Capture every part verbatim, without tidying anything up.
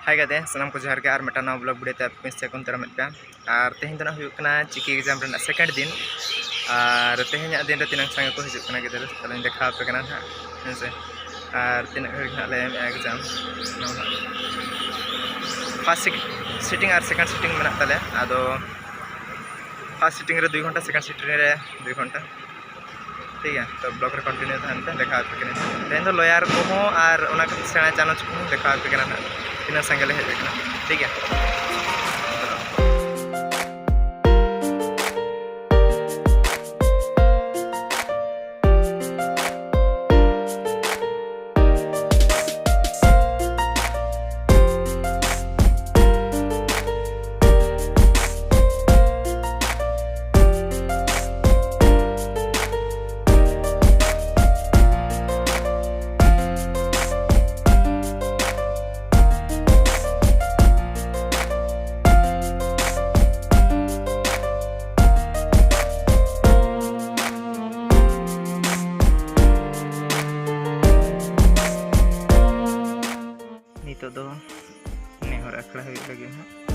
ᱦᱟᱭ ᱜᱟᱛᱮ, ᱥᱟᱱᱟᱢ ᱠᱚ ᱡᱚᱦᱟᱨ ᱜᱮ᱾ ᱟᱨ ᱢᱤᱫᱴᱟᱝ ᱱᱟᱣᱟ vlog video ᱛᱮ ᱟᱯᱮ ᱠᱚᱧ ᱥᱟᱹᱜᱩᱱ ᱫᱟᱨᱟᱢᱮᱫ ᱯᱮᱭᱟ᱾ ᱟᱨ ᱛᱮᱦᱮᱧ ᱫᱚ ᱱᱟᱜ ᱦᱩᱭᱩᱜ ᱠᱟᱱᱟ ᱪᱤᱠᱤ exam ᱨᱮᱱᱟᱜ second ᱫᱤᱱ᱾ ᱟᱨ ᱛᱮᱦᱮᱧᱟᱜ ᱫᱤᱱ ᱨᱮ ᱛᱤᱱᱟᱹᱝ ᱥᱟᱸᱜᱮ ᱠᱚ ᱦᱤᱡᱩᱜ ᱠᱟᱱᱟ ᱜᱤᱫᱽᱨᱟᱹ, ᱛᱟᱦᱞᱮᱧ ᱫᱮᱠᱷᱟᱣ ᱟᱯᱮ ᱠᱟᱱᱟ ᱱᱟᱜ, ᱦᱮᱸ ᱥᱮ᱾ ᱟᱨ ᱛᱤᱱᱟᱹᱜ ᱜᱷᱟᱹᱲᱤᱡ ᱱᱟᱜ ᱞᱮ ᱮᱢᱮᱜᱼᱟ exam, ᱱᱚᱣᱟ ᱱᱟᱜ first sit-, sitting ᱟᱨ second sitting ᱢᱮᱱᱟᱜ ᱛᱟᱞᱮᱭᱟ᱾ ᱟᱫᱚ first sitting ᱨᱮ ᱫᱩᱭ ᱜᱷᱚᱱᱴᱟ, second sitting ᱨᱮ ᱫᱩᱭ ᱜᱷᱚᱱᱴᱟ᱾ ᱴᱷᱤᱠ ᱜᱮᱭᱟ, ᱛᱚ vlog ᱨᱮ continue ᱛᱟᱦᱮᱱ ᱯᱮ, ᱫᱮᱠᱷᱟᱣ ᱟᱯᱮ ᱠᱟᱹᱱᱟᱹᱧ᱾ ᱛᱮᱦᱮᱧ ᱫᱚ lawyer ᱠᱚᱦᱚᱸ ᱟᱨ ᱚᱱᱟ ᱠᱚ ᱥᱮᱬᱟ ᱪᱟᱱᱟᱪ ᱠᱚᱦᱚᱸ ᱫᱮᱠᱷᱟᱣ ᱟᱯᱮ ᱠᱟᱱᱟ ᱱᱟᱜ, ᱛᱤᱱᱟᱹᱜ ᱥᱟᱸᱜᱮ ᱞᱮ ᱦᱮᱡ ᱟᱠᱟᱱᱟ᱾ ᱴᱷᱤᱠ ᱜᱮᱭᱟ᱾ ᱱᱤᱛᱚᱜ ᱫᱚ ᱱᱮᱦᱚᱨ ᱟᱠᱷᱲᱟ ᱦᱩᱭᱩᱜ ᱞᱟᱹᱜᱤᱫ ᱦᱟᱸᱜ᱾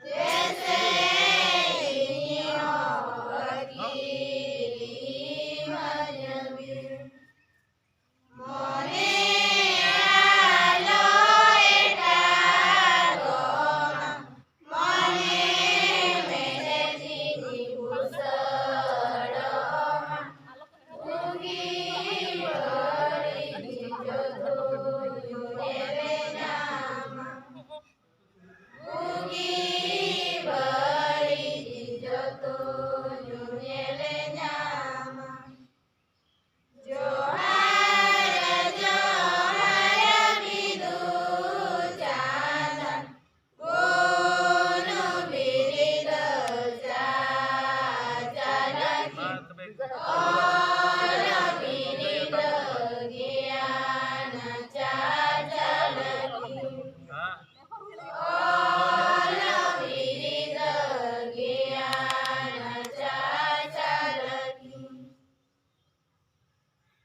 ᱡᱮᱥᱮ ᱤᱧ ᱦᱚᱸ ᱟᱹᱠᱤᱞᱤᱧ ᱢᱟᱹᱧ ᱵᱤᱱ᱾ ᱢᱚᱱᱮ ᱟᱞᱚ ᱮᱴᱟᱜᱚᱜ ᱢᱟ, ᱢᱚᱱᱮ ᱢᱮᱱᱮᱫ ᱤᱧ ᱵᱩᱥᱟᱹᱲᱚᱜ ᱢᱟ᱾ ᱵᱩᱜᱤ ᱵᱟᱹᱲᱤᱡ ᱡᱚᱛᱚ ᱧᱮᱞᱮ ᱧᱟᱢᱟ᱾ ᱵᱩᱜᱤ ᱵᱟᱹᱲᱤᱡ ᱡᱚᱛᱚ ᱧᱮᱞᱮ ᱧᱟᱢᱟ᱾ ᱡᱚᱦᱟᱨ, ᱡᱚᱦᱟᱨ ᱵᱤᱫᱩ ᱪᱟᱸᱫᱟᱱ, ᱜᱩᱱ ᱵᱤᱨᱤᱫ ᱪᱟᱪᱞᱟᱠᱤ᱾ ᱚᱞ ᱵᱤᱨᱤᱫ ᱜᱮᱭᱟᱱ ᱪᱟᱪᱞᱟᱠᱤ᱾ ᱚᱞ ᱵᱤᱨᱤᱫ ᱜᱮᱭᱟᱱ ᱪᱟᱪᱞᱟᱠᱤ᱾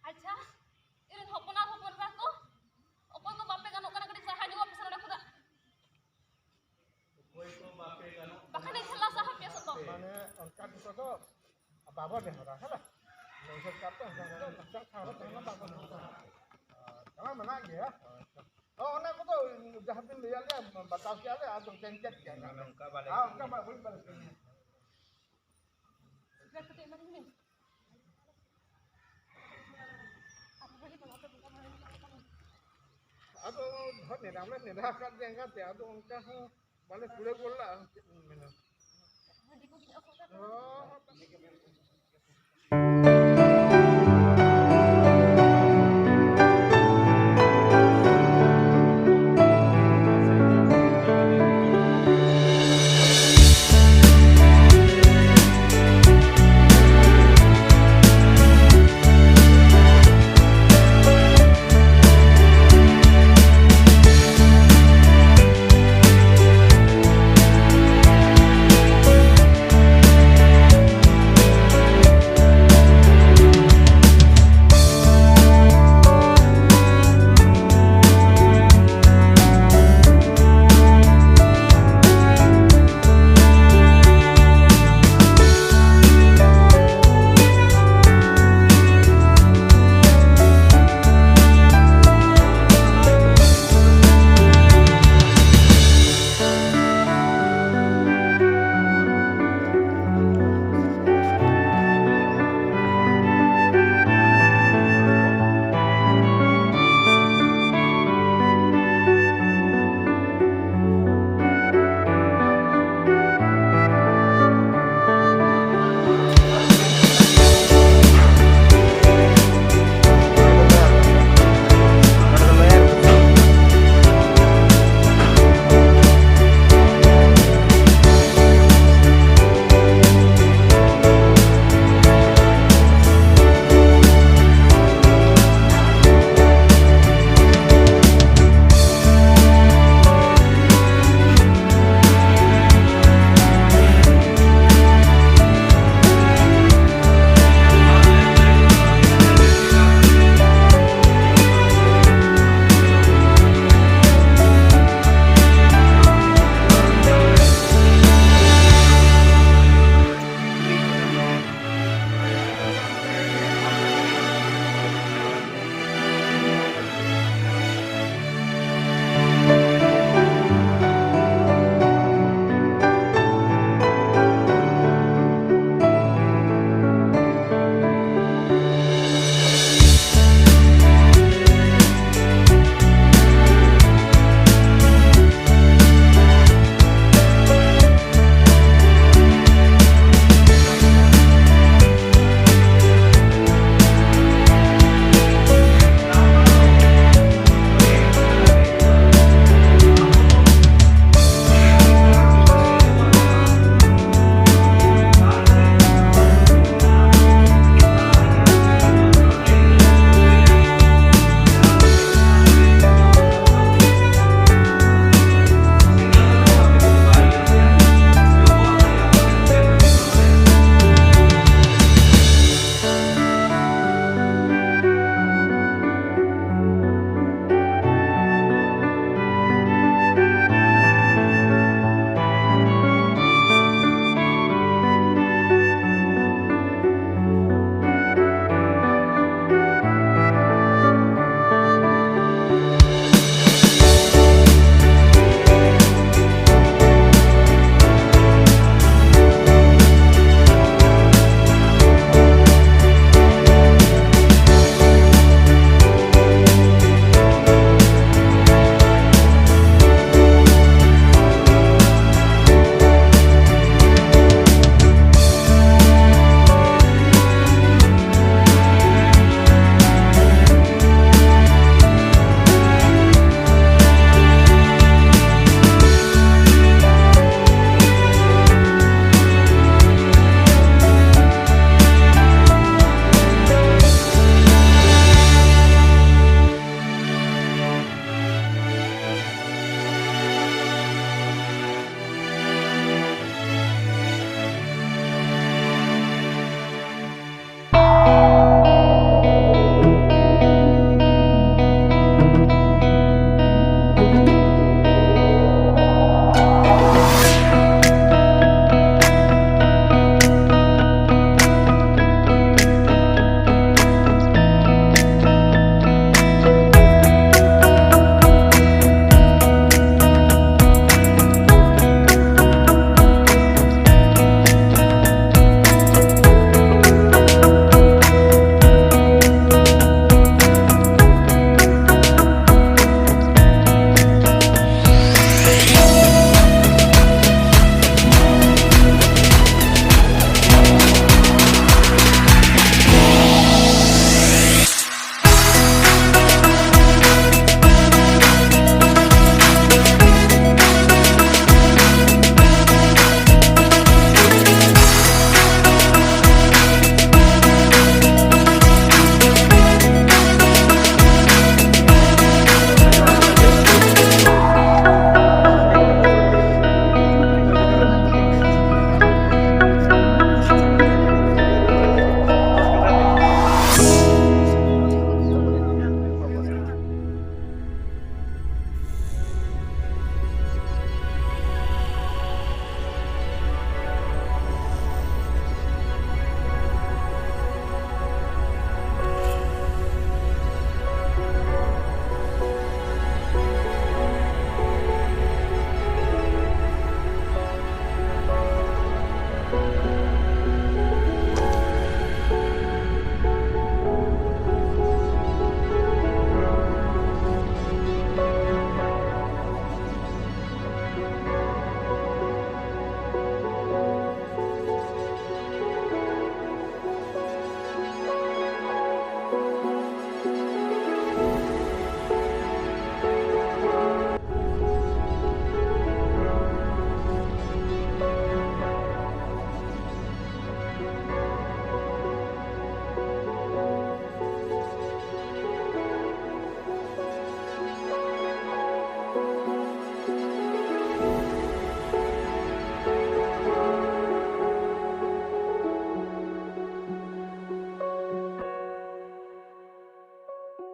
ᱟᱪᱪᱷᱟ, ᱤᱧ ᱨᱮᱱ ᱦᱚᱯᱚᱱ ᱟᱨ ᱦᱚᱯᱚᱱ ᱮᱨᱟ ᱠᱚ, ᱚᱠᱚᱭ ᱠᱚ ᱵᱟᱯᱮ ᱜᱟᱱᱚᱜ ᱠᱟᱱᱟ, ᱠᱟᱹᱴᱤᱡ ᱥᱟᱦᱟ ᱧᱚᱜᱚᱜ ᱯᱮᱥᱮ ᱱᱚᱰᱮ ᱠᱷᱚᱱᱟᱜ᱾ ᱚᱠᱚᱭ ᱠᱚ ᱵᱟᱯᱮ ᱜᱟᱱᱚᱜ ᱠᱟᱱᱟ? ᱵᱟᱠᱷᱟᱱ ᱤᱧ ᱴᱷᱮᱱ ᱞᱟᱥᱟ ᱦᱟᱯᱮ ᱥᱚᱛᱚ᱾ ᱢᱟᱱᱮ ᱚᱱᱠᱟ ᱠᱚ ᱫᱚ ᱵᱟᱵᱚ ᱱᱮᱦᱚᱨᱟ, ᱦᱮᱸ ᱵᱟᱝ? ᱞᱟᱹᱭ ᱥᱚᱨᱠᱟᱨ ᱛᱚ ᱚᱱᱠᱟ ᱠᱚᱫᱚ ᱵᱟᱧᱪᱟᱣ ᱴᱷᱟᱶ ᱨᱮ ᱛᱟᱦᱮᱱᱟ, ᱵᱟᱵᱚ ᱱᱮᱦᱚᱨᱟ᱾ ᱦᱮᱸ, ᱢᱮᱱᱟᱜ ᱜᱮᱭᱟ᱾ ᱦᱚᱸ, ᱚᱱᱟ ᱠᱚᱫᱚ ᱡᱟᱦᱟᱸ ᱵᱤᱱ ᱞᱟᱹᱭᱟᱫ ᱞᱮᱭᱟ, ᱵᱟᱛᱟᱣ ᱠᱮᱜᱼᱟ ᱞᱮ, ᱟᱫᱚ ᱪᱮᱧᱡᱽ ᱠᱮᱫ ᱜᱮᱭᱟ᱾ ᱦᱮᱸ, ᱚᱱᱠᱟ ᱵᱟᱞᱮ ᱦᱮᱸ, ᱚᱱᱠᱟ ᱵᱟ-, ᱵᱟᱹᱲᱤᱡ ᱵᱟᱞᱮ ᱠᱟᱹᱢᱤᱭᱟ᱾ ᱥᱤᱠᱨᱮᱴ ᱠᱟᱹᱴᱤᱡ ᱮᱢᱟᱞᱤᱧ ᱵᱤᱱ᱾ ᱟᱫᱚ ᱫᱚᱦᱚ ᱱᱮᱰᱟ ᱢᱟ ᱱᱮᱰᱟ ᱟᱠᱟᱫ ᱡᱟᱭᱜᱟ ᱛᱮ, ᱟᱫᱚ ᱚᱱᱠᱟ ᱦᱚᱸ ᱵᱟᱞᱮ ᱠᱩᱲᱟᱹ ᱜᱚᱫ ᱞᱮᱫᱼᱟ, ᱪᱮᱫ ᱵᱚᱱ ᱢᱮᱱᱟ᱾ ᱦᱟᱺᱰᱤ ᱠᱚ ᱵᱤᱱ ᱟᱹᱜᱩ ᱟᱠᱟᱫ ᱛᱟᱵᱚᱱᱟ? ᱦᱚᱸ᱾